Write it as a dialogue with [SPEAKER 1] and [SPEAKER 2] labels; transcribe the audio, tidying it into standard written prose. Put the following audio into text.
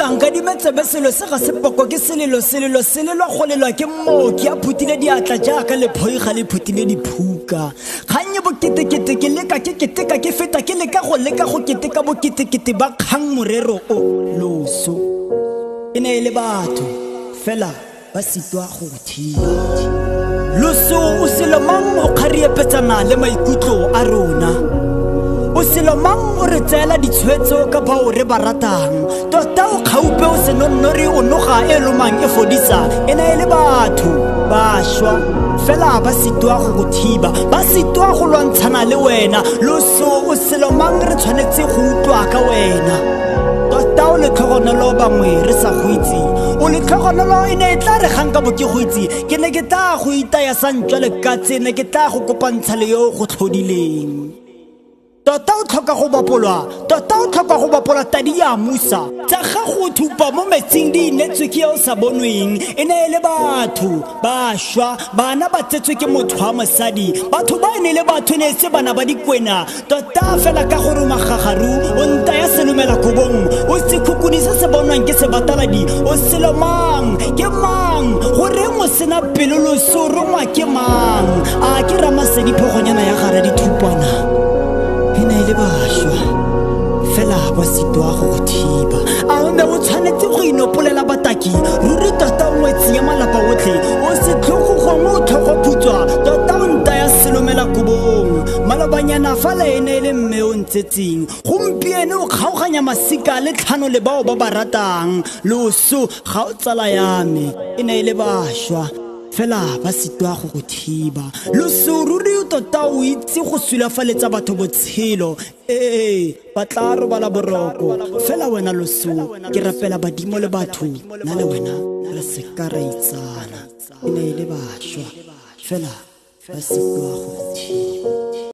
[SPEAKER 1] Monna nkadime tsebe selo se ga se poko ke selelo selelo selelwa go lelwa ke mooki a phutile diatla jaaka lephoi ga le phutile diphuka. Kgang e boketekete ke leka ke keteka ke feta ke leka go leka go keteka boketekete ba kgang morero o loso. E ne e le batho fela ba sitwa go thiba. Loso o selo mang o kgariepetsana le maikutlo a rona. O selo mang o re tseela ditshwetso ka bao re ba ratang. Tota o kgaupe o senonnori o noga e lomang e fodisa. E ne e le batho ba šwa fela ba sitwa go go thiba, ba sitwa go lwantshana le wena. Loso o selo mang re tshwanetse go utlwa ka wena. Tota o letlhogonolo bangwe re sa go itse. O letlhogonolo e ne e tla re gang ka bo ke go itse. Ke ne ke tla go itaya sa ntswa le katse, ne ke tla go kopantsha le yo go tlhodileng. Tota o tlhoka go bapolwa, tota o tlhoka go bapola tadi ya musa. Tsa gago thupa mo metsing di inetswe ke yo o sa bonweng. E ne e le batho ba šwa, bana ba tsetswe ke motho wa mosadi. Batho ba e ne le batho e ne e se bana ba dikwena. Tota fela ka gore o magagaru, o ntaya selomela kobong. O sekhukhuni se se bonwang ke sebataladi. O selo mang? Ke mang? Goreng o sena pelo loso rongwa ke mang? A ke Ramasedi phogonyana ya gare dithupana. E ne e le bašwa fela ba sitwa go go thiba. A o ne o tshwanetse go inopolela bataki? Ruri tota o ngwetsi ya malapa otlhe. O setlhogo gongwe o tlhogophutswa. Tota o ntaya selomela kobong. Malobanyana fa le e ne e le mme o ntsetseng. Gompieno o kgaoganya masika le tlhano le bao ba ba ratang. Loso ga o tsala ya me. E ne e le bašwa fela ba sitwa go go thiba. Loso ruri tota o itse go sulafaletsa batho botshelo. Ee, ba tla robala boroko. Fela wena loso, ke rapela badimo le batho. Nna le wena re seka ra itsana. E ne e le bašwa fela ba sitwa go go thiba.